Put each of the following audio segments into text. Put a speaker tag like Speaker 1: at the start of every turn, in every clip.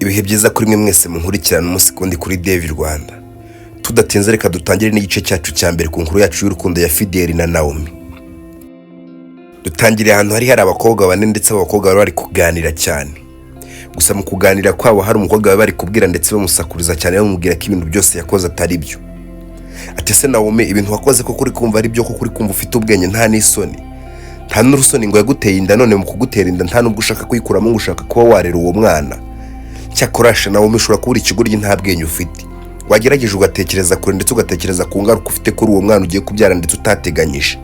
Speaker 1: Ibihe byiza kuri mwe mwese munkurikirana umunsi kundi kuri Devi Rwanda. Tudatinze, reka dutangire n'igice cyacu cya mbere ku nkuru yacu y'urukundo ya Fideli na Naomi. Dutangiriye ahantu hari abakobwa bane, ndetse abo bakobwa bari bari kuganira cyane. Gusa mu kuganira kwabo hari umukobwa bari bari kubwira ndetse bamusakuriza cyane, bamubwira ko ibintu byose yakoze atari byo. Ati: "Ese Naomi, ibintu wakoze koko uri kumva ari byo? Koko uri kumva ufite ubwenge? Nta n'isoni, nta n'urusoni, ngo yaguteye inda, none mu kugutera inda nta n'ubwo ushaka kuyikuramo, ngo ushaka kuba warera uwo mwana? Cyakorasha nawe ushobora kubura ikigoryi, nta bwenge ufite. Wagerageje ugatekereza kure ndetse ugatekereza ku ngaruka ufite kuri uwo mwana ugiye kubyara ndetse utateganyije."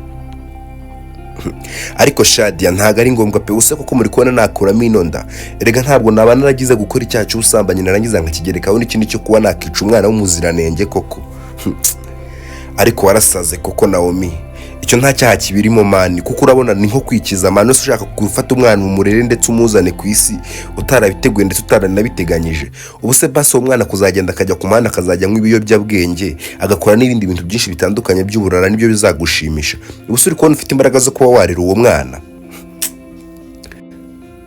Speaker 1: "Ariko Shadiya, ntabwo ari ngombwa pe. Use koko muri kubona nakuramo ino nda? Erega ntabwo naba naragize gukora icyaha cy'ubusambanyi narangiza nkakigerekaho n'ikindi cyo kuba nakica umwana w'umuziranenge koko. Ariko warasaze koko Naomi. Icyo nta cyaha kibirimo man, kuko urabona ni nko kwikiza man. Ese ushaka gufata umwana umurere ndetse umuzane ku isi utarabiteguye ndetse utaranabiteganyije? Ubu se basi uwo mwana kuzagenda akajya ku muhanda, akazajya anywa ibiyobyabwenge, agakora n'ibindi bintu byinshi bitandukanye by'uburara, nibyo bizagushimisha? Ubu se uri kubona ufite imbaraga zo kuba warera uwo mwana?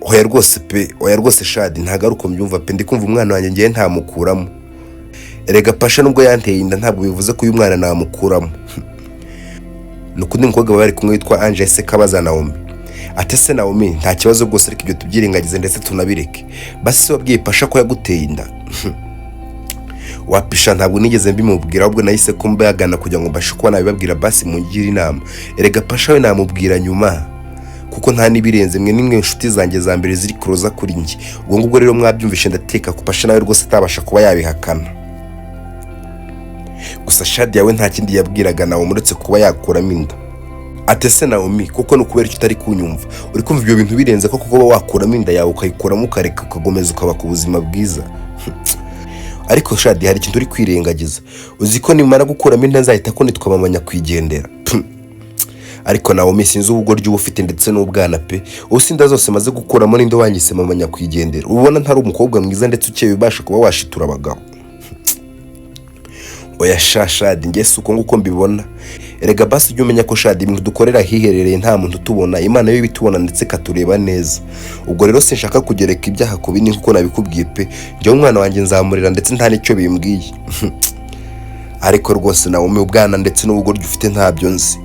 Speaker 1: Oya rwose pe, oya rwose Shadi, ntabwo ari uko mbyumva pe. Ndi kumva umwana wanjye ngewe ntamukuramo. Erega Pasha nubwo yanteye inda, ntabwo bivuze ko uyu mwana namukuramo." Ni ukundi mukobwa bari kumwe witwa Ange se kabaza Naomi ati: "Ese Naomi, nta kibazo rwose, ariko ibyo tubyirengagize ndetse tunabireke. Basi se wabwiye Pasha ko yaguteye inda?" "Wapisha, ntabwo nigeze mbimubwira, ahubwo nahise ko mbagana kugira ngo mbashe kuba nabibabwira, basi mungire inama. Erega Pasha we namubwira nyuma, kuko nta n'ibirenze, mwe nimwe inshuti zanjye za mbere ziri kuroza kuri njye. Ubwo ngubwo rero mwabyumvishe, ndateka ko Pasha nawe rwose atabasha kuba yabihakana." Gusa Shadi yawe nta kindi yabwiraga nawe uretse kuba yakuramo inda. Ati: "Ese Naomi, kuko ni ukubera icyo utari kunyumva? Uri kumva ibyo bintu birenze ko kuba wakuramo inda yawe, ukayikuramo, ukareka, ugakomeza ukaba ku buzima bwiza? Ariko Shadi, hari ikintu uri kwirengagiza. Uzi ko nimara gukuramo inda nzahita ko nitwa mama nyakwigendera? Ariko Naomi, sinzi ubugoryi uba ufite ndetse n'ubwana pe. Ubu si inda zose maze gukuramo, ninde wanyise mama nyakwigendera? Ubona ntari umukobwa mwiza ndetse ukeye, ubasha kuba washitura abagabo? Oya sha Shadi, njye si uko nguko mbibona. Erega basi ujye umenya ko Shadi, ibintu dukorera hiherereye, nta muntu utubona, Imana yo ibitubona ndetse ikatureba neza. Ubwo rero sinshaka kugereka ibyaha ku bindi nkuko nabikubwiye pe. Njyewe umwana wanjye nzamurera ndetse nta n'icyo bimbwiye. Ariko rwose Naomi, ubwana ndetse n'ubugoryi ufite ntabyo nzi."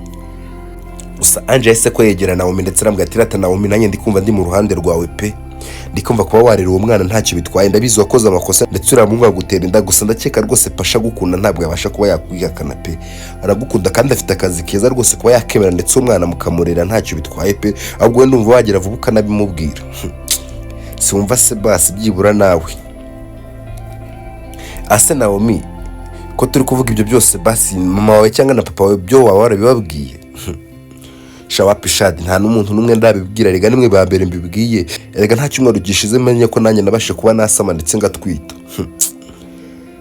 Speaker 1: Gusa Ange yahise ko yegera Naomi ndetse arambwira ati: "Rata Naomi, nanjye ndi kumva ndi mu ruhande rwawe pe. Ndi kumva kuba warera uwo mwana ntacyo bitwaye. Ndabizi wakoze amakosa ndetse uriya muhungu agutera inda. Gusa ndakeka rwose Pasha agukunda, ntabwo yabasha kuba yakwihakana pe. Aragukunda kandi afite akazi keza rwose, kuba yakemera ndetse uwo mwana mukamurera ntacyo bitwaye pe. Ahubwo we ndumva wagira vuba ukanabimubwira. Siwumva se basi byibura nawe?" "Ase Naomi, ko turi kuvuga ibyo byose, basi mama wawe cyangwa na papa wawe byo waba warabibabwiye?" "Shawapi Shadi, nta n'umuntu n'umwe ndabibwira. Rega nimwe ba mbere mbibwiye. Erega nta cyumweru gishize menye ko nanjye nabashe kuba nasama ndetse ngatwita."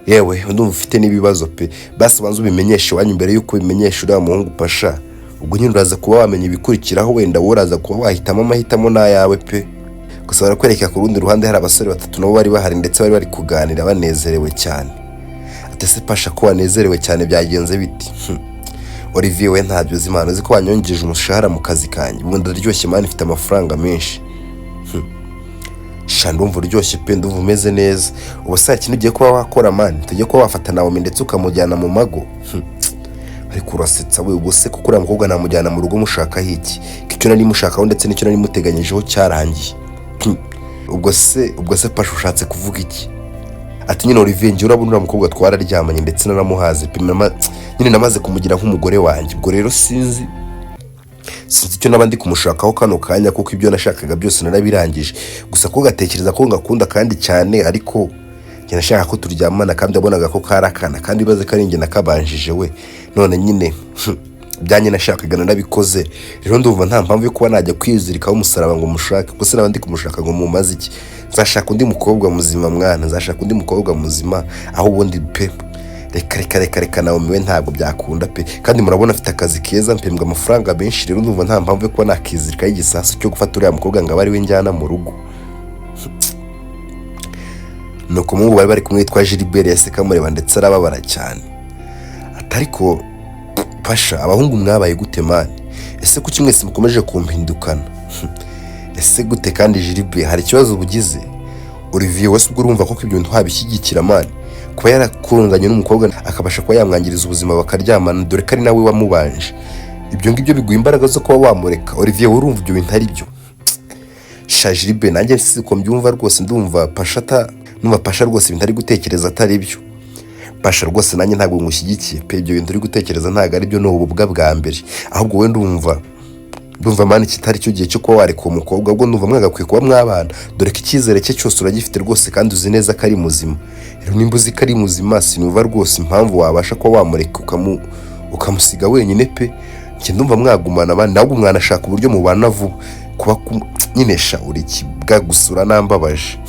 Speaker 1: "Yewe, ndumva ufite n'ibibazo pe. Basi ubanza ubimenyeshe iwanyu mbere y'uko ubimenyesha uriya muhungu Pasha. Ubwo nyine uraza kuba wamenya ibikurikiraho, wenda wowe uraza kuba wahitamo, amahitamo n'ayawe pe." Gusa barakwereka ku rundi ruhande hari abasore batatu nabo bari bahari ndetse bari bari kuganira banezerewe cyane. Ati: "Ese Pasha, ko wanezerewe cyane, byagenze biti?" "Olivier we, ntabyo uzi imana. Uzi ko wanyongeje umushahara mu kazi kanjye? Ubu ndaryoshye man, ifite amafaranga menshi sha." "Ndumva uryoshye pe, ndumva umeze neza. Ubu saa kintu ugiye kuba wakora man, tugiye kuba wafata Naomi ndetse ukamujyana mu mago." "Ariko urasetsa we. Ubwo se kuko uriya mukobwa namujyana mu rugo mushakaho iki, ko icyo nari mushakaho ndetse n'icyo nari muteganyijeho cyarangiye?" "Ubwo se Pasha, ushatse kuvuga iki?" Ati: "Nyine Olivier, njye urabona uriya mukobwa twararyamanye ndetse naramuhaze pe. Nyine namaze kumugira nk'umugore wanjye. Ubwo rero sinzi icyo naba ndi kumushakaho kano kanya, kuko ibyo nashakaga byose narabirangije. Gusa ko gatekereza ko ngakunda kandi cyane, ariko njye nashaka ko turyamana, kandi wabonaga ko kari akana, kandi ibaze ko ari njye nakabanjije we. None nyine ibyanjye nashakaga narabikoze. Rero ndumva nta mpamvu yo kuba najya kwizirikaho umusaraba ngo mushake, kuko se naba ndi kumushaka ngo mumaze iki? Nzashaka undi mukobwa muzima mwana, nzashaka undi mukobwa muzima. Aho ubundi pe, reka reka reka reka, nawe we ntabwo byakunda pe. Kandi murabona afite akazi keza, mpembwa amafaranga menshi. Rero ndumva nta mpamvu yo kuba nakizirikaho igisasu cyo gufata uriya mukobwa ngo abe ari we njyana mu rugo." Nuko umuhungu bari bari kumwe witwa Gilbert yahise kamureba ndetse arababara cyane. Ati: "Ariko Pasha, abahungu mwabaye gute man? Ese kuki mwese mukomeje kumpindukana? Ese gute kandi Gilbert, hari ikibazo ubugize?" Olivier, wese ubwo urumva ko ibyo bintu wabishyigikira man, kuba yarakundanye n'umukobwa akabasha kuba yamwangiriza ubuzima, bakaryamana, dore ko ari nawe wamubanje, ibyo ngibyo biguha imbaraga zo kuba wamureka? Olivier, wowe urumva ibyo bintu ari byo? Shajiribe, nanjye siko mbyumva rwose. Ndumva Pasha ata numva Pasha rwose ibintu ari gutekereza atari byo. Pasha, rwose nanjye ntabwo ngushyigikiye pe. Ibyo bintu uri gutekereza ntabwo ari byo, ni ububwa bwa mbere. Ahubwo wowe ndumva man kitari cyo gihe cyo kuba wareka uwo mukobwa. Ubwo ndumva mwagakwiye kuba mwabana, dore ko icyizere cye cyose uragifite rwose, kandi uzi neza ko ari muzima. Rero nimba uzi ko ari muzima, sinumva rwose impamvu wabasha kuba wamureka ukamusiga wenyine pe. Njye ndumva mwagumana abandi, ntabwo mwanashaka uburyo mubana vuba. Kuba nyine sha, uri ikibwa gusura nambabaje.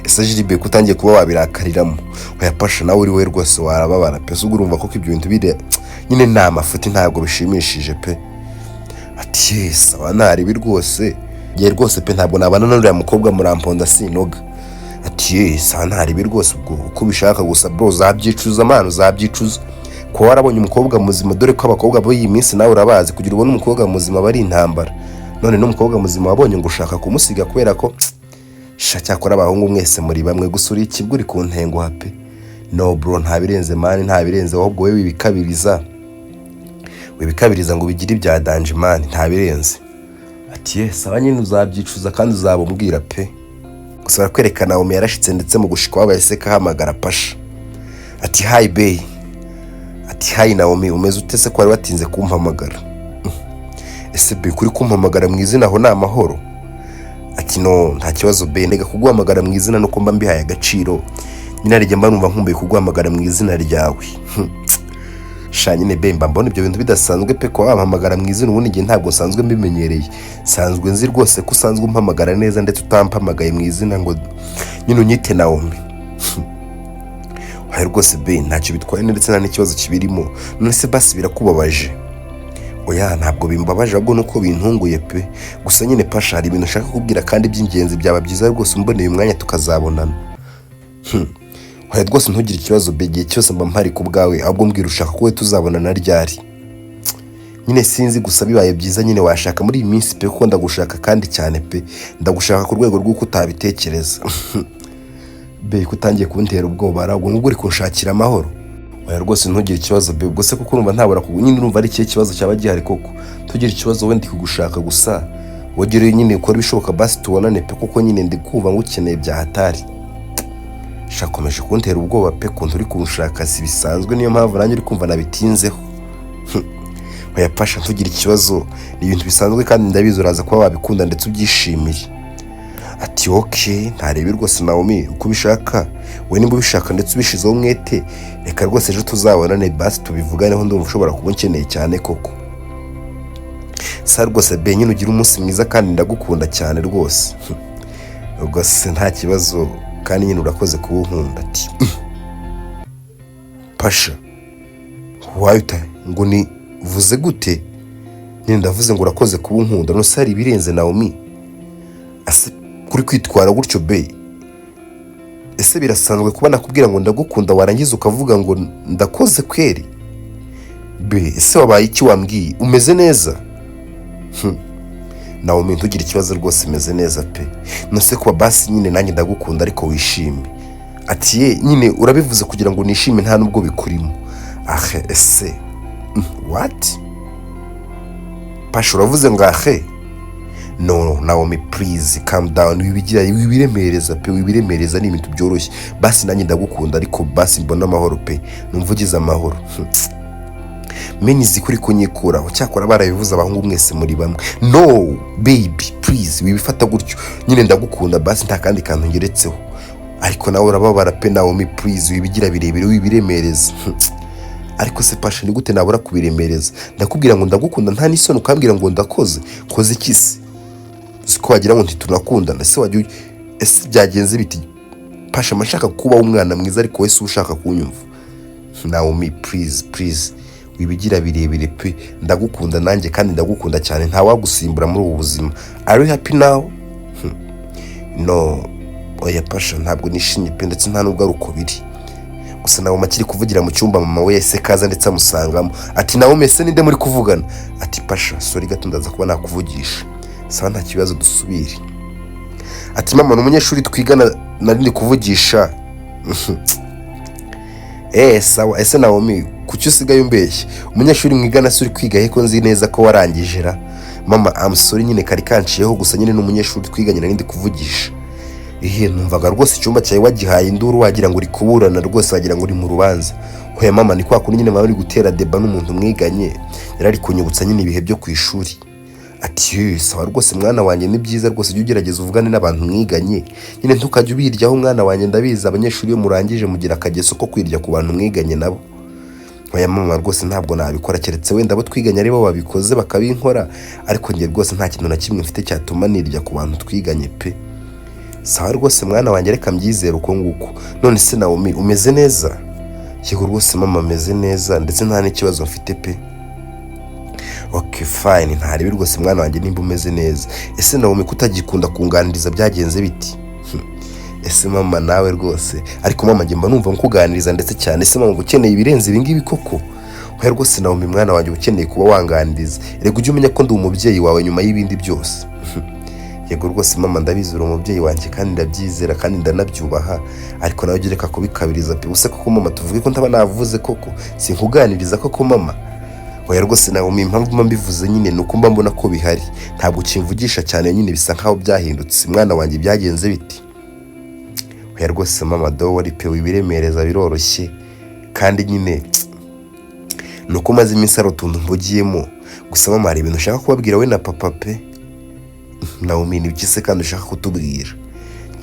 Speaker 1: Ese Jiribe, ko utangiye kuba wabirakariramo? Oya Pasha, nawe uri we rwose warababara pe. Ubwo urumva koko ibyo bintu bire nyine ni amafuti, ntabwo bishimishije pe. Ati: "Yes, aba ntaribi rwose, ngiye rwose pe, ntabwo nabana n'uriya mukobwa, muramponda sinoga." Ati: "Yes, aba ntaribi rwose, ubwo uko ubishaka gusa bro, uzabyicuza man, uzabyicuza kuba warabonye umukobwa muzima, dore ko abakobwa b'iyi minsi nawe urabazi, kugira ubone umukobwa muzima aba ari intambara. None n'umukobwa muzima wabonye ngo ushaka kumusiga kubera ko sha, cyakora abahungu mwese muri bamwe gusa, uri ikibwa, uri ku ntenguha pe." "No bro, nta birenze man, nta birenze, ahubwo wowe wibikabiriza, wibikabiriza ngo ubigire ibya danger man, nta birenze." Ati: "Yes, aba nyine uzabyicuza kandi uzaba umbwira pe." Gusa barakwereka Naomi yarashitse, ndetse mu gushika wabaye se kahamagara Pasha. Ati: "Hi bae." Ati: "Hi Naomi, umeze ute se ko wari watinze kumpamagara?" "Ese bae, kuri kumpamagara mu izina, aho ni amahoro?" Ati: "No, nta kibazo bae, ndega kuguhamagara mu izina nuko mba mbihaye agaciro nyine, hari igihe mba numva nkumbuye kuguhamagara mu izina ryawe." "Sha nyine bae, mba mbona ibyo bintu bidasanzwe pe, kuba wampamagara mu izina, ubundi igihe ntabwo nsanzwe mbimenyereye. Nsanzwe nzi rwose ko usanzwe umpamagara neza, ndetse utampamagaye mu izina ngo nyine unyite Naomi." "Oya rwose bae, ntacyo bitwaye ndetse nta n'ikibazo kibirimo. None se basi birakubabaje?" "Oya, ntabwo bimbabaje, ahubwo nuko bintunguye pe. Gusa nyine Pasha, hari ibintu ushaka kubwira kandi by'ingenzi, byaba byiza rwose umboneye umwanya tukazabonana." "Oya rwose, ntugire ikibazo bae, igihe cyose mba mpari ku bwawe. Ahubwo mbwira, ushaka ko we tuzabonana ryari?" "Nyine sinzi, gusa bibaye byiza nyine washaka muri iyi minsi pe, kuko ndagushaka kandi cyane pe, ndagushaka ku rwego rw'uko utabitekereza." "Bae, ko utangiye kuntera ubwoba, ahubwo nubwo uri kunshakira amahoro?" "Oya rwose, ntugire ikibazo bae. Ubwo se kuko urumva ntabura kugu nyine, urumva ari ikihe kibazo cyaba gihari koko? Ntugire ikibazo, wenda kugushaka gusa wogere nyine ukore ibishoboka basi tubonane pe, kuko nyine ndi kumva ngukeneye bya hatari." Shakomeje kuntera ubwoba pe, kuntu uri kunshaka si bisanzwe, niyo mpamvu nanjye uri kumva nabitinzeho. "Oya Pasha, ntugire ikibazo, ni ibintu bisanzwe kandi ndabizi uraza kuba wabikunda ndetse ubyishimiye." Ati: "Okay, ntarebe rwose Naomi, uko ubishaka we, nimba ubishaka ndetse ubishizeho umwete, reka rwose ejo tuzabonane basi tubivuganeho, ndumva ushobora kuba unkeneye cyane koko." "Sa rwose bae, nyine ugire umunsi mwiza kandi ndagukunda cyane rwose." "Rwose nta kibazo, kandi nyine urakoze kuba unkunda." Ati: "Pasha, wayuta ngo ni vuze gute?" "Nyine ndavuze ngo urakoze kuba unkunda. None se hari ibirenze Naomi? Ase kuri kwitwara gutyo bae, ese birasanzwe kuba nakubwira ngo ndagukunda warangiza ukavuga ngo ndakoze kweri? Bae, ese wabaye iki? Wambwiye umeze neza?" "Naomi, ntugire ikibazo rwose, meze neza pe. Nose kuba basi nyine nanjye ndagukunda, ariko wishime." Ati: "Ye nyine urabivuze kugira ngo nishime, nta nubwo bikurimo." "Ahe, ese what Pasha, uravuze ngo ahe?" "No Naomi, please calm down, wibigira wibiremereza pe, wibiremereza, ni ibintu byoroshye. Basi nanjye ndagukunda, ariko basi mbona amahoro pe, numva ugize amahoro menizi kuri kunyikuraho. Cyakora barabivuze, abahungu mwese muri bamwe." "No baby, please, wibifata gutyo, nyine ndagukunda basi, nta kandi kantu ngeretseho, ariko nawe urababara pe. Naomi, please, wibigira birebire, wibiremereza." "Ariko se Pasha, ni gute nabura kubiremereza? Ndakubwira ngo ndagukunda, nta n'isoni ukambwira ngo ndakoze. Koze iki se? Uzi ko wagira ngo ntitunakundana se? Wajya ese byagenze biti Pasha? Mba nshaka kuba umwana mwiza, ariko wowe si ushaka kunyumva." "Naomi, please, please, wibigira birebire pe, ndagukunda nanjye kandi ndagukunda cyane, ntawagusimbura muri ubu buzima. Are you happy now?" "No, oya Pasha, ntabwo nishimye pe, ndetse nta nubwo ari uko biri." Gusa Naomi akiri kuvugira mu cyumba, mama we yahise kaza ndetse amusangamo. Ati: "Naomi, ese ninde muri kuvugana?" Ati: "Pasha, sorry gato, ndaza kuba nakuvugisha." "Sawa, nta kibazo, dusubire." Ati: "Mama, ni umunyeshuri twigana nari ndi kuvugisha." "Eee, sawa. Ese Naomi, kuki usigaye umbeshya? Umunyeshuri mwigana se uri kwiga he, ko nzi neza ko warangije ra?" "Mama, I'm sorry nyine, kari kanciyeho gusa. Nyine ni umunyeshuri twiganye nari ndi kuvugisha." "Ihe, numvaga rwose icyumba cyawe wagihaye induru, wagira ngo uri kuburana rwose, wagira ngo uri mu rubanza." "Hoya mama, ni kwa kundi nyine mama uri gutera débat n'umuntu mwiganye, yari ari kunyibutsa nyine ibihe byo ku ishuri." Ati: "Ye, sawa rwose mwana wanjye, ni byiza rwose, ujye ugerageza uvugane n'abantu mwiganye nyine, ntukajye ubiryaho mwana wanjye. Ndabizi, abanyeshuri iyo murangije mugira akageso ko kwirya ku bantu mwiganye nabo." "Oya mama, rwose ntabwo nabikora, keretse wenda abo twiganye aribo babikoze bakabinkora, ariko njye rwose nta kintu na kimwe mfite cyatuma nirya ku bantu twiganye pe." "Sawa rwose mwana wanjye, reka mbyizere uko nguko. None se Naomi, umeze neza?" "Yego rwose mama, ameze neza, ndetse nta n'ikibazo mfite pe." "Ok, fine, ntarebe rwose mwana wanjye nimba umeze neza. Ese Naomi, kutagikunda kunganiriza byagenze biti?" "Ese mama, nawe rwose." "Ariko mama, njye mba numva nkuganiriza ndetse cyane. Ese mama, uba ukeneye ibirenze ibi ngibi koko?" "Oya rwose Naomi mwana wanjye, uba ukeneye kuba wanganiriza. Reka ujye umenya ko ndi umubyeyi wawe nyuma y'ibindi byose." "Yego rwose mama, ndabizi, uri umubyeyi wanjye kandi ndabyizera kandi ndanabyubaha, ariko nawe ujye ureka kubikabiriza pe. Ubuse koko mama, tuvuge ko ntaba navuze koko, sinkuganiriza koko mama?" "Oya rwose Naomi, impamvu mba mbivuze nyine ni uko mba mbona ko bihari. Ntabwo ukimvugisha cyane nyine, bisa nkaho byahindutse mwana wanjye. Byagenze biti?" "Oya rwose mama, don't worry pe, wibiremereza, biroroshye. Kandi nyine ni uko maze iminsi hari utuntu mbugiyemo. Gusa mama, hari ibintu ushaka kubabwira we na papa pe." "Naomi, ni se kandi ushaka kutubwira?"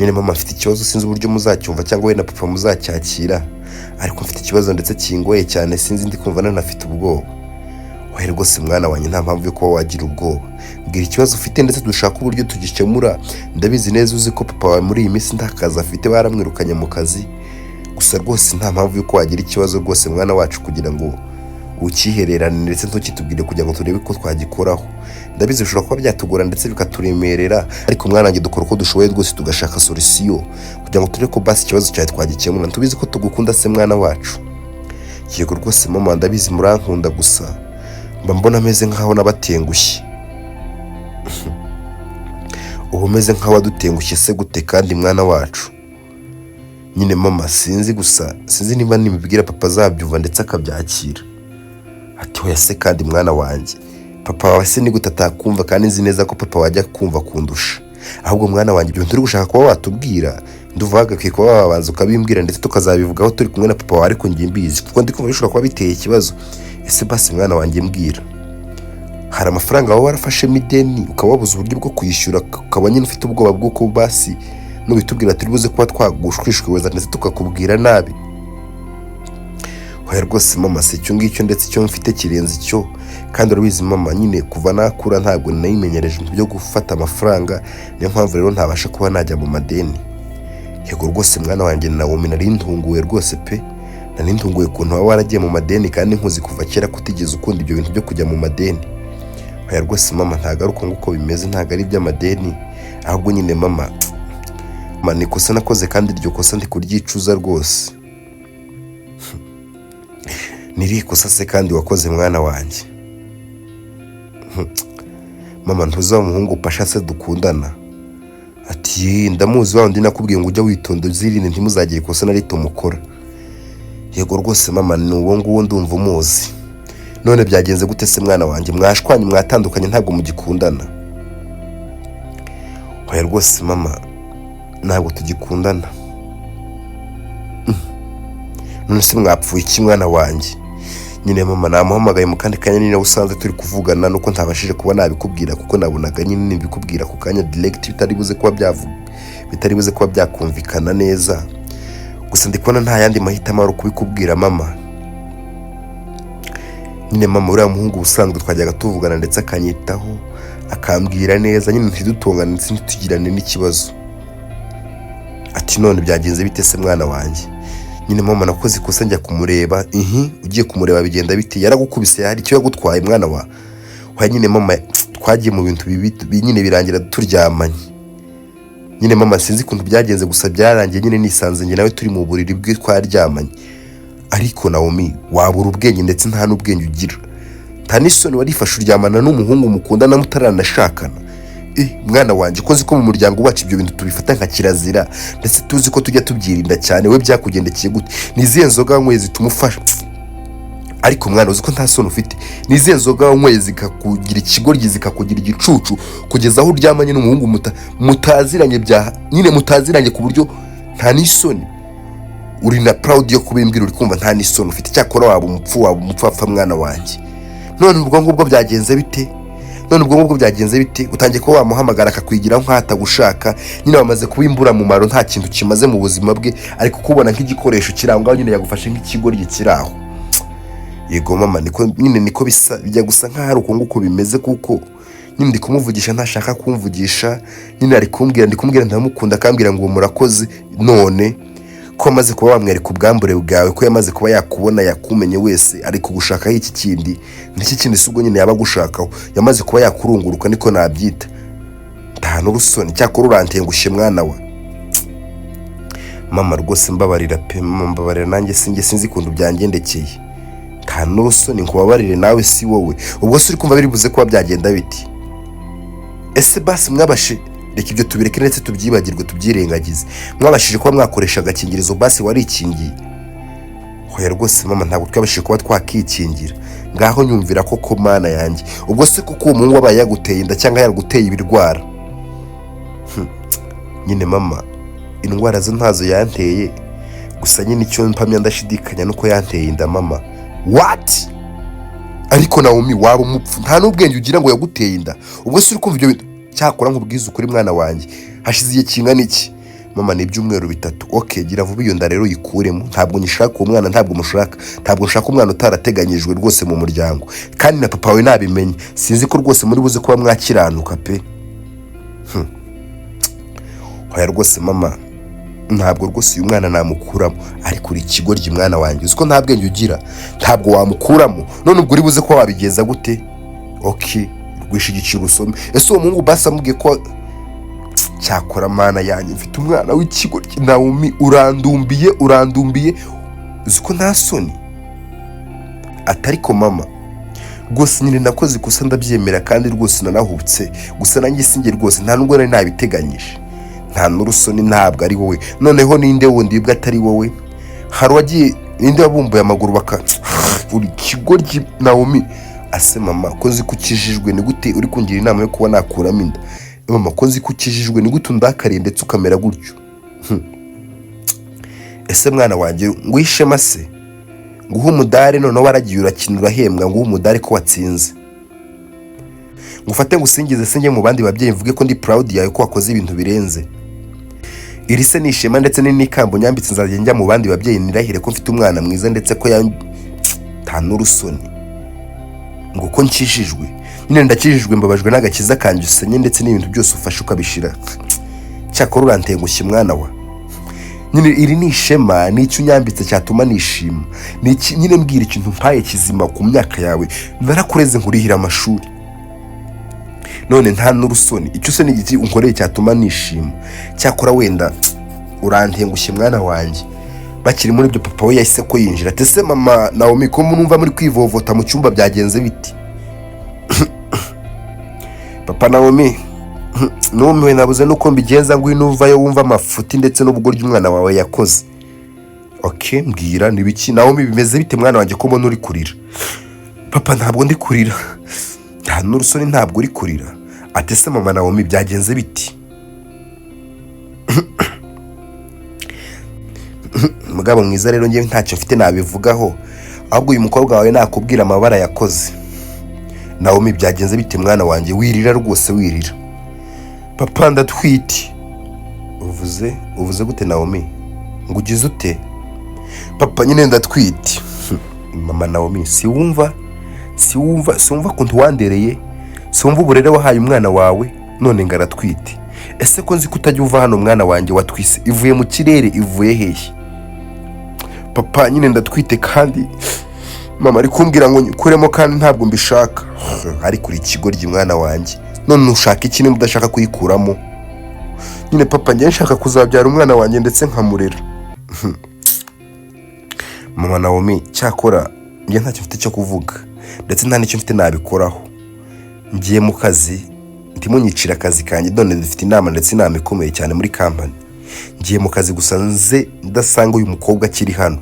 Speaker 1: "Nyine mama, mfite ikibazo, sinzi uburyo muzacyumva cyangwa we na papa muzacyakira, ariko mfite ikibazo ndetse kingoye cyane. Sinzi, ndi kumva nanafite ubwoba." "Oya rwose mwana wanjye, nta mpamvu yo kuba wagira ubwoba. Mbwira ikibazo ufite ndetse dushaka uburyo tugikemura. Ndabizi neza, uzi ko papa wawe muri iyi minsi nta kazi afite, baramwirukanye mu kazi. Gusa rwose nta mpamvu y'uko wagira ikibazo rwose mwana wacu, kugira ngo ukihererane ndetse ntukitubwire, kugira ngo turebe ko twagikoraho. Ndabizi bishobora kuba byatugora ndetse bikaturemerera, ariko mwana wanjye, dukora uko dushoboye rwose tugashaka solution kugira ngo turebe ko basi ikibazo cyawe twagikemura. Tubizi ko tugukunda se mwana wacu." "Yego rwose mama, ndabizi murankunda, gusa mba mbona ameze nkaho nabatengushye." "Uba umeze nkaho wadutengushye se gute kandi mwana wacu?" "Nyine mama, sinzi, gusa sinzi niba nimubwira papa azabyumva ndetse akabyakira." Ati: "Hoya se kandi mwana wanjye, papa wawe se ni gute atakumva, kandi nzi neza ko papa wajya kumva kundusha? Ahubwo mwana wanjye, ibyo turi gushaka kuba watubwira, nduva wagakwiye kuba wabanza ukabimbwira, ndetse tukazabivugaho turi kumwe na papa wawe, ariko njye mbizi, kuko ndi kumva bishobora kuba biteye ikibazo. Ese basi mwana wanjye, mbwira, hari amafaranga waba warafashemo ideni ukaba wabuze uburyo bwo kwishyura, ukaba nyine ufite ubwoba bw'uko basi nubitubwira turi buze kuba twagushwishwiza ndetse tukakubwira nabi?" "Oya rwose mama, si icyo ngicyo, ndetse icyo mfite kirenze icyo. Kandi urabizi mama, nyine kuva nakura ntabwo nayimenyereje ibintu byo gufata amafaranga, niyo mpamvu rero ntabasha kuba najya mu madeni." "Yego rwose mwana wanjye Naomi, nari ntunguwe rwose pe, nari ntunguwe ukuntu waba waragiye mu madeni, kandi nkuzi kuva kera kutigeze ukunda ibyo bintu byo kujya mu madeni." "Oya rwose mama, ntabwo ari uko nguko bimeze, ntabwo ari iby'amadeni, ahubwo nyine mama, ni ikosa nakoze kandi iryo kosa ndi kuryicuza rwose." "Ni irihe kosa se kandi wakoze mwana wanjye?" "Mama, ntuzi wa muhungu Pasha se dukundana?" Ati: "Yee, ndamuzi, wa wundi nakubwiye ngo ujye witonda uzirinde, ntimuzagire ikosa na rito mukora." "Yego rwose mama, ni uwo nguwo, ndumva umuzi. None byagenze gute se mwana wanjye? Mwashwanye, mwatandukanye, ntabwo mugikundana?" "Oya rwose mama, ntabwo tugikundana." "None se mwapfuye iki mwana wanjye?" "Nyine mama, namuhamagaye mu kandi kanya nyine usanze turi kuvugana, nuko ntabashije kuba nabikubwira, kuko nabonaga nyine nibikubwira ku kanya direct bitari buze kuba byakumvikana neza. Gusa ndi kubona nta yandi mahitamo ari ukubikubwira mama. Nyine mama, uriya muhungu ubusanzwe twajyaga tuvugana ndetse akanyitaho, akambwira neza nyine, ntidutongane ndetse ntitugirane n'ikibazo." Ati: "None byagenze bite se mwana wanjye?" "Nyine mama, nakoze ikosa njya kumureba." "Ihi, ugiye kumureba bigenda bite? Yaragukubise? Hari icyo yagutwaye mwana wa?" "Oya nyine mama, twagiye mu bintu bibi nyine, birangira turyamanye. Nyine mama, sinzi ukuntu byagenze, gusa byarangiye nyine nisanze njye nawe turi mu buriri bwe, twaryamanye." "Ariko Naomi, wabura ubwenge, ndetse nta n'ubwenge ugira, nta n'isoni, warifashe uryamana n'umuhungu mukundana mutaranashakana. Mwana wanjye, ko nzi ko mu muryango wacu ibyo bintu tubifata nka kirazira, ndetse tuzi ko tujya tubyirinda cyane, we byakugendekeye gute? Ni izihe nzoga wanyweye zituma ufasha? Ariko mwana, uzi ko nta soni ufite? Ni izihe nzoga wanyweye zikakugira ikigoryi, zikakugira igicucu, kugeza aho uryamanye n'umuhungu mutaziranye, bya nyine mutaziranye, ku buryo nta n'isoni? Uri na proud yo kubimbwira, uri kumva nta n'isoni ufite. Cyakora waba umupfu, waba umupfapfa, mwana wanjye. None ubwo ngubwo byagenze bite? None ubwo ngubwo byagenze bite? Utangiye kuba wamuhamagara akakwigira nk'aho atagushaka. Nyine wamaze kuba imburamumaro, nta kintu kimaze mu buzima bwe, ariko kukubona nk'igikoresho kiri aho ngaho. Nyine yagufashe nk'ikigoryi kiri aho. Yego mama, niko nyine, niko bisa, bijya gusa nk'aho ari uko nguko bimeze, kuko nyine ndi kumuvugisha ntashaka kumvugisha. Nyine ari kumbwira, ndi kumubwira ndamukunda, akambwira ngo murakoze. None ko amaze kuba wamwereka ubwambure bwawe, ko yamaze kuba yakubona, yakumenye wese, ari kugushakaho iki kindi? N'iki kindi si ubwo nyine yaba agushakaho? Yamaze kuba yakurunguruka, niko nabyita. Nta n'urusoni, cyakora urantengushye, mwana wa mama. Rwose mbabarira pe mama, mbabarira. Nanjye sinjye sinzi ukuntu byangendekeye. Nta n'urusoni, nkubabarire nawe si wowe. Ubwo se uri kumva biri buze kuba byagenda biti? Ese basi mwabashe, reka ibyo tubireke ndetse tubyibagirwe, tubyirengagize, mwabashije kuba mwakoresha agakingirizo? Basi warikingiye? Hoya rwose mama, ntabwo twabashije kuba twakikingira. Ngaho nyumvira koko, mana yanjye. Ubwo se kuko uwo muhungu wabaye yaguteye inda cyangwa yaraguteye ibirwara? Nyine mama, indwara zo ntazo yanteye, gusa nyine icyo mpamya ndashidikanya nuko yanteye inda mama. What? Ariko Naomi, waba umupfu, nta n'ubwenge ugira, ngo yaguteye inda? Ubwo se uri kumva ibyo bintu? Cyakora nkubwize ukuri, mwana wanjye. Hashize igihe kingana iki mama? Ni ibyumweru 3. Ok, gira vuba iyo nda rero uyikuremo. Ntabwo nyishaka uwo mwana, ntabwo mushaka, ntabwo nshaka umwana utarateganyijwe rwose mu muryango. Kandi na papa wawe nabimenye, sinzi ko rwose muri buze kuba mwakiranuka pe. Oya rwose mama, ntabwo rwose uyu mwana namukuramo. Ariko uri ikigoryi, mwana wanjye, uzi ko nta bwenge ugira? Ntabwo wamukuramo, none ubwo uri buze kuba wabigenza gute? Ok, rwisha igiciro usome. Ese uwo muhungu basi amubwiye ko? Cyakora mana yanjye, mfite umwana w'ikigoryi. Naomi, urandumbiye, urandumbiye, uzi ko nta soni? Atariko mama, rwose nyine nakoze ikosa, ndabyemera, kandi rwose nanahubutse. Gusa nanjye sinjye rwose, nta nubwo nari nabiteganyije. Nta n'urusoni, ntabwo ari wowe. Noneho ninde wundi ubwo atari wowe? Hari uwagiye, ninde wabumbuye amaguru baka? Uri ikigoryi, Naomi. Ase mama, ko nzi ko ukijijwe, ni gute uri kungira inama yo kuba nakuramo inda? Mama, ko nzi ko ukijijwe, ni gute undakariye ndetse ukamera gutyo? Ese mwana wanjye, nguhe ishema se, nguhe umudari? Noneho waragiye urakina urahembwa, nguhe umudari ko watsinze? Ngufate ngusingize se, njye mu bandi babyeyi mvuge ko ndi proud yawe, ko wakoze ibintu birenze? Iri se ni ishema ndetse ni n'ikamba unyambitse? Nzajya njya mu bandi babyeyi nirahire ko mfite umwana mwiza, ndetse ko ya nta n'urusoni, ngo ko nkijijwe. Nyine ndakijijwe, mbabajwe n'agakiza kanjye usenye, ndetse n'ibintu byose ufashe ukabishira. Cyakora urantengushye, mwana wa. Nyine iri ni ishema, ni icyo unyambitse cyatuma nishima? Ni iki nyine? Mbwira ikintu mpaye kizima ku myaka yawe. Narakureze, nkurihira amashuri, none nta n'urusoni. Icyo se ni igiki unkoreye cyatuma nishima? Cyakora wenda urantengushye, mwana wanjye. Bakiri muri ibyo, papa we yahise ko yinjira ati: "Ese mama Naomi, ko numva muri kwivovota mu cyumba, byagenze biti?" Papa Naomi: "Numiwe, nabuze nuko mbigenza. Ngwino uvayo wumva amafuti ndetse n'ubugoryi umwana wawe yakoze." Ok, mbwira, ni biki Naomi? Bimeze bite, mwana wanjye, ko mbona uri kurira? Papa, ntabwo ndi kurira. Nta n'urusoni, ntabwo uri kurira. Ati: "Ese mama Naomi, byagenze biti?" Mugabo mwiza, rero njyewe ntacyo mfite nabivugaho, ahubwo uyu mukobwa wawe nakubwira amabara yakoze. Naomi, byagenze bite, mwana wanjye? Wirira rwose, wirira. Papa, ndatwite. Uvuze gute Naomi? Ngo ugize ute? Papa, nyine ndatwite. Mama Naomi, si wumva, si wumva, si wumva ukuntu wandereye? Si wumva uburere wahaye umwana wawe? None ngo aratwite. Ese ko nzi ko utajya uva hano, mwana wanjye, watwise ivuye mu kirere, ivuye hehe? Papa, nyine ndatwite, kandi mama ari kumbwira ngo nyikuremo, kandi ntabwo mbishaka. Ariko uri ikigoryi, mwana wanjye. None ushaka iki niba udashaka kuyikuramo? Nyine papa, njye nshaka kuzabyara umwana wanjye ndetse nkamurera. Mama Naomi, cyakora njye ntacyo mfite cyo kuvuga, ndetse nta n'icyo mfite nabikoraho. Ngiye mu kazi, ndi Ntimunyicire akazi kanjye. None dufite inama, ndetse inama ikomeye cyane muri kampani. Ngiye mu kazi gusa nze ndasanga uyu mukobwa akiri hano,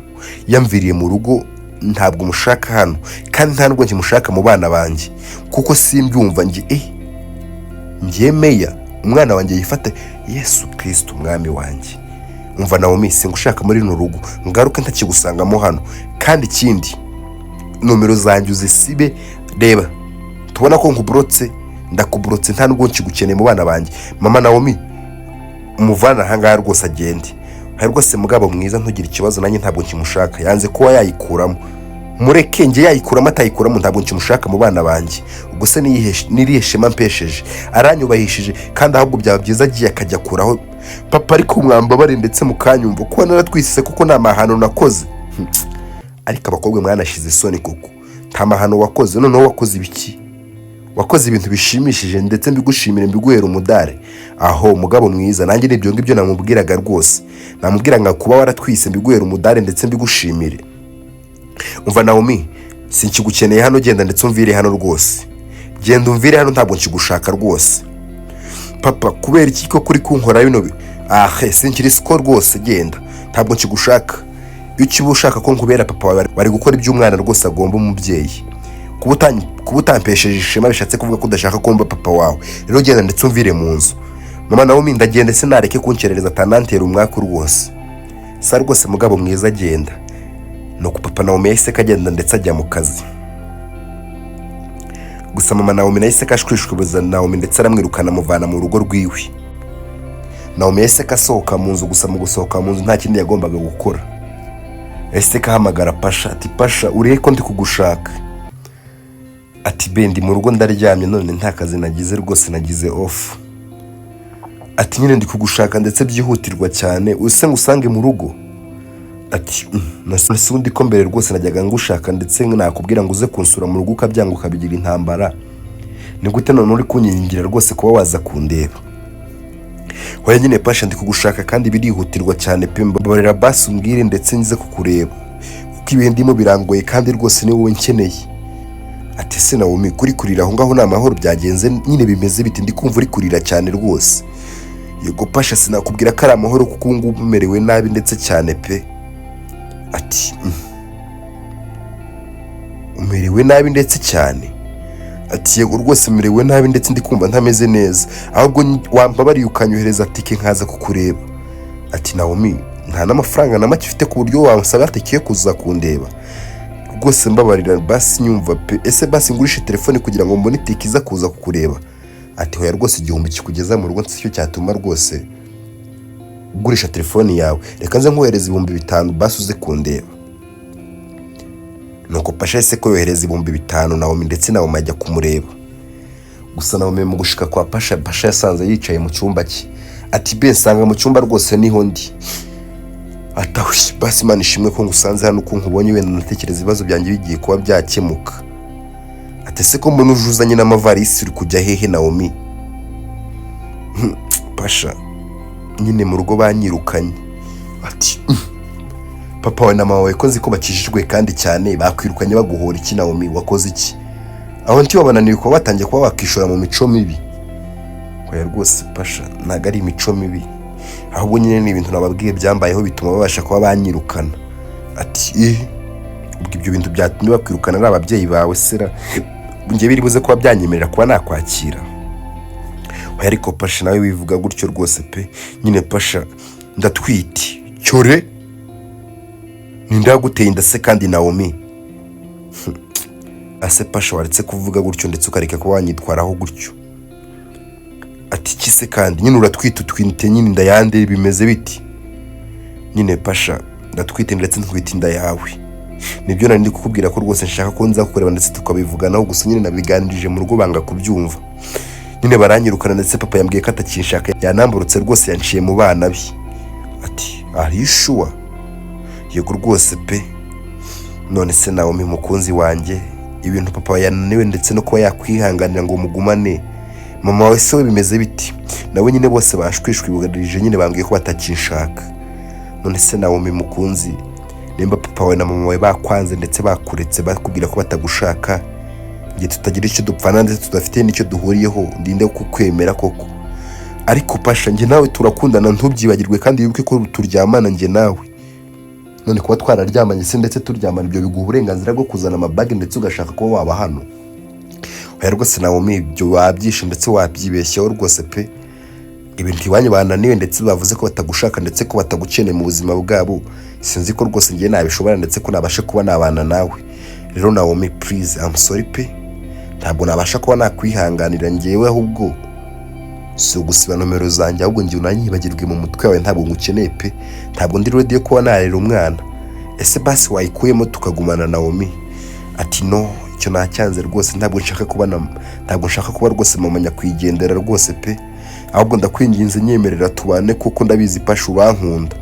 Speaker 1: yamviriye mu rugo. Ntabwo mushaka hano, kandi nta nubwo nkimushaka mu bana banjye, kuko simbyumva. Njye ngiye meya umwana wanjye yifate. Yesu Kirisito umwami wanjye! Umva Nawomi, singushaka muri runo rugo, ngaruke ntakigusangamo hano. Kandi ikindi, nomero zanjye uzisibe. Reba, tubona ko nkuburotse, ndakuburotse, nta nubwo nkigukeneye mu bana banjye. Mama Nawomi, umuvana ahangaha rwose agende. Hari rwose mugabo mwiza, ntugire ikibazo, nanjye ntabwo nkimushaka. Yanze kuba yayikuramo, mureke njye yayikuramo atayikuramo, ntabwo nkimushaka mu bana banjye. Ubwo se n'irihe shema mpesheje? Aranyubahishije, kandi ahubwo byaba byiza agiye akajya akuraho papa. Ariko mwambabare ndetse mukanyumva, kuba naratwise kuko nta mahano nakoze. Ariko abakobwa mwanashize isoni koko! Nta mahano wakoze, noneho wakoze ibiki? Wakoze ibintu bishimishije, ndetse mbigushimire, mbiguhera umudare. Aho mugabo mwiza, nanjye nibyo ngibyo namubwiraga rwose, namubwiraga kuba waratwise mbiguhera umudare ndetse mbigushimire. Umva Naomi, sinkigukeneye hano, genda ndetse umvire hano rwose, genda umvire hano, ntabwo nkigushaka rwose. Papa, kubera iki ko kuri kunkora bino ahe? Sinkiri siko rwose, genda, ntabwo nkigushaka. Iyo ukiba ushaka ko nkubera papa wawe, bari gukora iby'umwana rwose agomba umubyeyi. Kuba utampesheje ishema bishatse kuvuga ko udashaka kumva papa wawe. Rero genda ndetse umvire mu nzu. Mama Naomi, ndagenda se, nareke kunkerereza, atanantera umwaku rwose. Sa rwose mugabo mwiza, agenda. Nuko papa Naomi yahise kagenda ndetse ajya mu kazi. Gusa mama Naomi nahise kashwishwibuza Naomi, ndetse aramwirukana, amuvana mu rugo rwiwe. Naomi yahise kasohoka mu nzu. Gusa mu gusohoka mu nzu nta kindi yagombaga gukora, yahise kahamagara Pasha, ati: "Pasha, urihe ko ndi kugushaka?" Ati: "Be, ndi mu rugo ndaryamye, none nta kazi nagize rwose, nagize off." Ati: "Nyine ndi kugushaka ndetse byihutirwa cyane, use ngo usange mu rugo." Ati: "Nase ubundi ko mbere rwose najyaga ngushaka, ndetse nakubwira ngo uze kunsura mu rugo ukabyanga, ukabigira intambara, ni gute none uri kunyingingira rwose kuba waza kundeba?" "Hoya nyine Pasha, ndi kugushaka kandi birihutirwa cyane pe, mbabarira basi umbwire ndetse nze kukureba, kuko ibihe ndimo birangoye kandi rwose ni wowe nkeneye." Ati: "Ese Nawomi, kuri kurira aho ngaho ni amahoro? Byagenze nyine bimeze biti? Ndi kumva uri kurira cyane rwose." "Yego Pasha, sinakubwira ko ari amahoro, kuko ubu ngubu umerewe nabi ndetse cyane pe." Ati: "Umerewe nabi ndetse cyane?" Ati: "Yego rwose, merewe nabi ndetse ndi kumva ntameze neza. Ahubwo wambabariye ukanyohereza tike nkaza kukureba." Ati: "Naomi, nta n'amafaranga na make ufite ku buryo wansaba tike yo kuza kundeba? Rwose mbabarira basi, nyumva pe. Ese basi ngurishe telefone kugira ngo mbone itike iza kuza kukureba?" Ati: "Hoya rwose, 1000 kikugeza mu rugo si cyo cyatuma rwose ugurisha telefone yawe. Reka nze nkohereza 5000 basi uze kundeba." Nuko Pasha yahise ko yohereza 5000 Naomi, ndetse Naomi ajya kumureba. Gusa Naomi mu gushika kwa Pasha, Pasha yasanze yicaye mu cyumba cye. Ati: "Be, nsanga mu cyumba rwose, niho ndi." Atahushye basi, Imana ishimwe ko ngusanze hano, uko nkubonye wenda natekereza ibibazo byanjye bigiye kuba byakemuka. Ati: "Ese ko mbona uje uzanye n'amavarisi, uri kujya hehe Naomi?" "Pasha, nyine mu rugo banyirukanye." Ati: "Papa wawe na mama wawe ko nzi ko bakijijwe kandi cyane, bakwirukanye baguhora iki Naomi? Wakoze iki? Aho ntiwabananiwe kuba batangiye kuba wakishora mu mico mibi?" "Oya rwose Pasha, ntabwo ari imico mibi, ahubwo nyine ni ibintu nababwiye byambayeho bituma babasha kuba banyirukana." Ati: "Eh, ubwo ibyo bintu byatumye bakwirukana ari ababyeyi bawe sera, njye biri buze kuba byanyemerera kuba nakwakira?" "Oya ariko Pasha, nawe wivuga gutyo rwose pe. Nyine Pasha, ndatwite." "Cyore, ninde waguteye inda se kandi Naomi?" "Ase Pasha, waretse kuvuga gutyo ndetse ukareka kuba wanyitwaraho gutyo?" Ati: "Iki se kandi? Nyine uratwite, utwite nyine inda yande? Bimeze biti?" "Nyine Pasha, ndatwite ndetse ntwite inda yawe. Nibyo nari ndi kukubwira ko rwose nshaka ko nza kukureba ndetse tukabivuganaho. Gusa nyine nabiganirije mu rugo banga kubyumva, nyine baranyirukana, ndetse papa yambwiye ko atakinshaka, yanamburutse rwose, yanciye mu bana be." Ati: "Are you sure?" "Yego rwose pe. None se Naomi mukunzi wanjye, ibintu papa yananiwe ndetse no kuba yakwihanganira ngo mugumane, mama wawe se we bimeze biti nawe?" "Nyine bose bashwishwibugarije, nyine bambwiye ko batakinshaka." "None se Naomi mukunzi, nimba papa wawe na mama wawe bakwanze ndetse bakuretse, bakubwira ko batagushaka, Njye tutagira icyo dupfana ndetse tudafite n'icyo duhuriyeho, ndinde kukwemera koko? Ariko Pasha, njye nawe turakundana, ntubyibagirwe, kandi wibuke ko turyamana njye nawe. None kuba twararyamanye se ndetse turyamana, ibyo biguha uburenganzira bwo kuzana amabage ndetse ugashaka kuba waba hano? Oya rwose Naomi, ibyo wabyishe ndetse wabyibeshyeho rwose pe. Ibintu iwanyu bananiwe ndetse bavuze ko batagushaka ndetse ko batagukeneye mu buzima bwabo, sinzi ko rwose ngiye nabishobora ndetse ko nabasha kuba nabana nawe. Rero Naomi, please, I'm sorry pe, ntabwo nabasha kuba nakwihanganira ngewe. Ahubwo si ugusiba nomero zanjye, ahubwo ngiye unanyibagirwe mu mutwe wawe, ntabwo ngukeneye pe. Ntabwo ndi ready yo kuba narera umwana. Ese basi wayikuyemo tukagumana, Naomi? Ati: "No, icyo nacyanze rwose, ntabwo nshaka kuba rwose mama nyakwigendera rwose pe. Ahubwo ndakwinginze, nyemerera tubane, kuko ndabizi Pasha urankunda."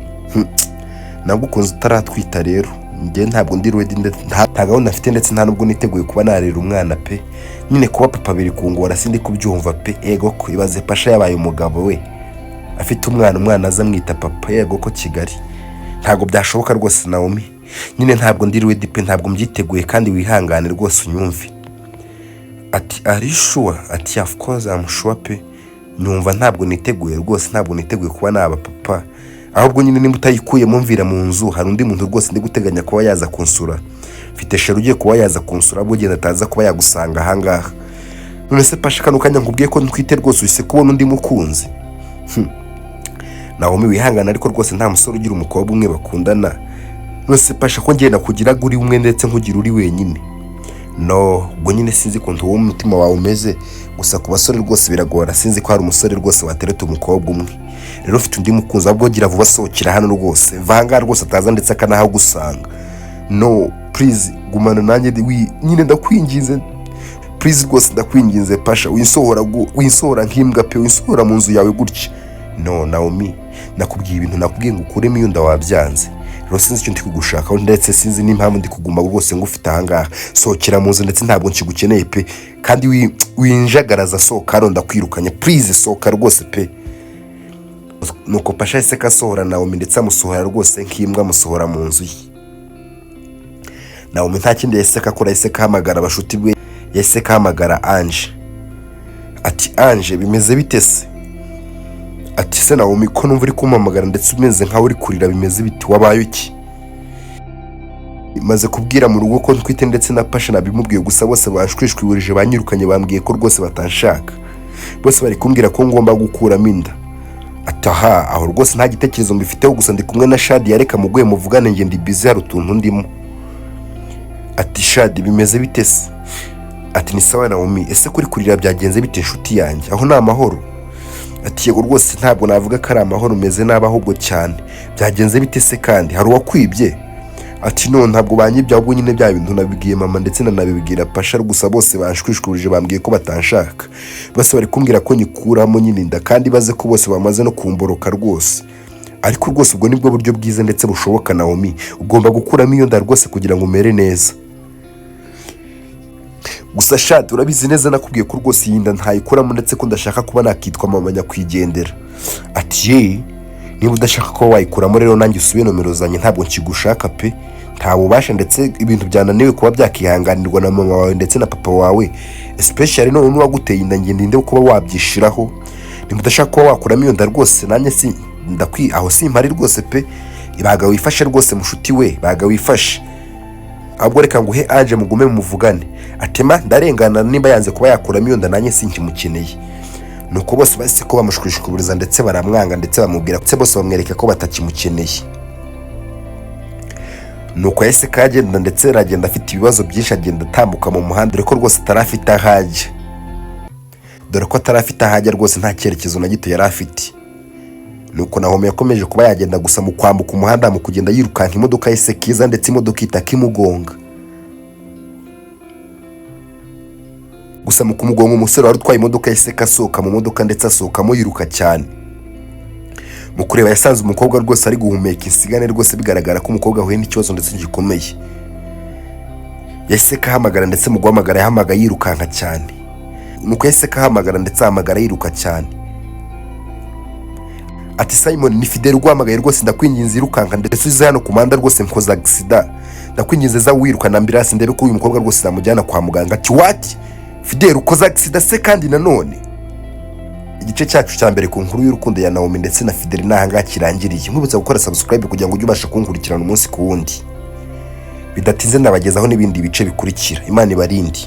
Speaker 1: Nagukunze utaratwita. Rero njye ntabwo ndi ready, nta gahunda mfite ndetse nta nubwo niteguye kuba narera umwana pe. Nyine kuba papa biri kungora, sindi kubyumva pe. Ego ko, ibaze Pasha yabaye umugabo we afite umwana, umwana aza amwita papa. Yego ko Kigali, ntabwo byashoboka rwose Naomi. Nyine ntabwo ndi ready pe, ntabwo mbyiteguye, kandi wihangane rwose unyumve. Ati: "Are you sure?" Ati: "Of course I'm sure pe. Nyumva, ntabwo niteguye rwose, ntabwo niteguye kuba naba papa. Ahubwo nyine nimba utayikuyemo, mvira mu nzu. Hari undi muntu rwose ndi guteganya kuba yaza kunsura, mfite chéri ugiye kuba yaza kunsura, ahubwo ugenda ataza kuba yagusanga ahangaha." None se Pasha, kano kanya nkubwiye ko ntwite rwose, uhise kubona undi mukunzi? Naomi, wihangana, ariko rwose nta musore ugira umukobwa umwe bakundana. None se Pasha, ko ngenda kugiraga uri umwe ndetse nkugira uri wenyine? No ubwo nyine sinzi ukuntu wowe umutima wawe umeze, gusa ku basore rwose biragora. Sinzi ko hari umusore rwose watereta umukobwa umwe. Rero ufite undi mukunzi, ahubwo gira vuba sohokera hano rwose, vanga rwose ataza ndetse akanahagusanga. No, please, gumana nanjye, nyine ndakwinginze, please rwose ndakwinginze Pasha, winsohora nk'imbwa pe, winsohora mu nzu yawe gutya. No Naomi, nakubwiye ibintu, nakubwiye ngo ukuremo iyo nda, wabyanze. Rero sinzi icyo ndi kugushakaho ndetse sinzi n'impamvu ndi kuguma rwose ngufite ahangaha. Sohokera mu nzu ndetse ntabwo nkigukeneye pe, kandi winjagaraza, sohoka hano, ndakwirukanye. Please, sohoka rwose pe. Nuko Pasha yahise asohora Naomi ndetse amusohora rwose nk'imbwa, amusohora mu nzu ye. Naomi nta kindi yahise akora, yahise ahamagara abashuti be, yahise ahamagara Ange. Ati: "Ange, bimeze bite se?" Ati: "Se Naomi, ko numva uri kumpamagara ndetse umeze nkaho uri kurira, bimeze biti? Wabaye iki?" "Maze kubwira mu rugo ko ntwite ndetse na Pasha nabimubwiye, gusa bose banshwishwiburije, banyirukanye, bambwiye ko rwose batanshaka. Bose bari kumbwira ko ngomba gukuramo inda." Ati: "Aha, aho rwose nta gitekerezo mbifiteho, gusa ndi kumwe na Shadi, yareka muguye muvugane, njye ndi busy, hari utuntu ndimo." Ati: "Shadi, bimeze bite se?" Ati: "Ni sawa Naomi. Ese kuri kurira byagenze bite inshuti yanjye? Aho ni amahoro?" Ati: "Yego rwose, ntabwo navuga ko ari amahoro, umeze nabi ahubwo cyane. Byagenze bite se kandi? Hari uwakwibye?" Ati: "No, ntabwo banyibye, ahubwo nyine bya bintu nabibwiye mama ndetse nanabibwira Pasha, gusa bose banshwishwurije, bambwiye ko batanshaka. Bose bari kumbwira ko nyikuramo nyine inda, kandi baze ko bose bamaze no kumboroka rwose. Ariko rwose ubwo nibwo buryo bwiza ndetse bushoboka Naomi, ugomba gukuramo iyo nda rwose kugira ngo umere neza. Gusa Shadi, urabizi neza nakubwiye ko rwose iyi nda ntayikuramo ndetse ko ndashaka kuba nakitwa mama nyakwigendera." Ati: "Ye, niba udashaka kuba wayikuramo rero, nanjye usubiye nomero zanjye, ntabwo nkigushaka pe. Nta bubasha ndetse ibintu byananiwe kuba byakihanganirwa na mama wawe ndetse na papa wawe, especially none n'uwaguteye inda, njye ndinde kuba wabyishiraho? Niba udashaka kuba wakuramo iyo nda rwose, nanjye si ndakwi aho simpari rwose pe. Baga wifashe rwose mushuti we, baga wifashe. Ahubwo reka nguhe Ange mugume muvugane." Atema ndarengana, nimba yanze kuba yakuramo iyo nda, nanjye sinkimukeneye. Nuko bose bahise ko bamushwishwiburiza ndetse baramwanga, ndetse bamubwira, ndetse bose bamwereka ko batakimukeneye. Nuko yahise kagenda ndetse aragenda afite ibibazo byinshi, agenda atambuka mu muhanda, dore ko rwose atari afite aho ajya, dore ko atari afite aho ajya rwose, nta cyerekezo na gito yari afite. Nuko Naomi yakomeje kuba yagenda, gusa mu kwambuka umuhanda, mu kugenda yirukanka, imodoka yahise kiza ndetse imodoka ihita imugonga. Gusa mu kumugonga, umusore wari utwaye imodoka yahise asohoka mu modoka ndetse asohokamo yiruka cyane. Mu kureba yasanze umukobwa rwose ari guhumeka insigane rwose, bigaragara ko umukobwa ahuye n'ikibazo ndetse gikomeye. Yahise ahamagara, ndetse mu guhamagara yahamagaye yirukanka cyane. Nuko yahise ahamagara ndetse ahamagara yiruka cyane. Ati: "Simon, ni Fidel uguhamagaye rwose, ndakwinginze irukanka ndetse uze hano ku muhanda rwose, nkoze accident." Ndakwinginze, za wirukana ambulance, ndebe ko uyu mukobwa rwose namujyana kwa muganga. Ati: "What? Fidel, ukoze accident se?" Kandi nanone igice cyacu cya mbere ku nkuru y'urukundo ya Naomi ndetse na Fidel ni ahangaha kirangiriye. Nkwibutsa gukora subscribe kugira ngo ujye ubasha kunkurikirana umunsi ku wundi. Bidatinze ndabagezaho n'ibindi bice bikurikira. Imana ibarinde.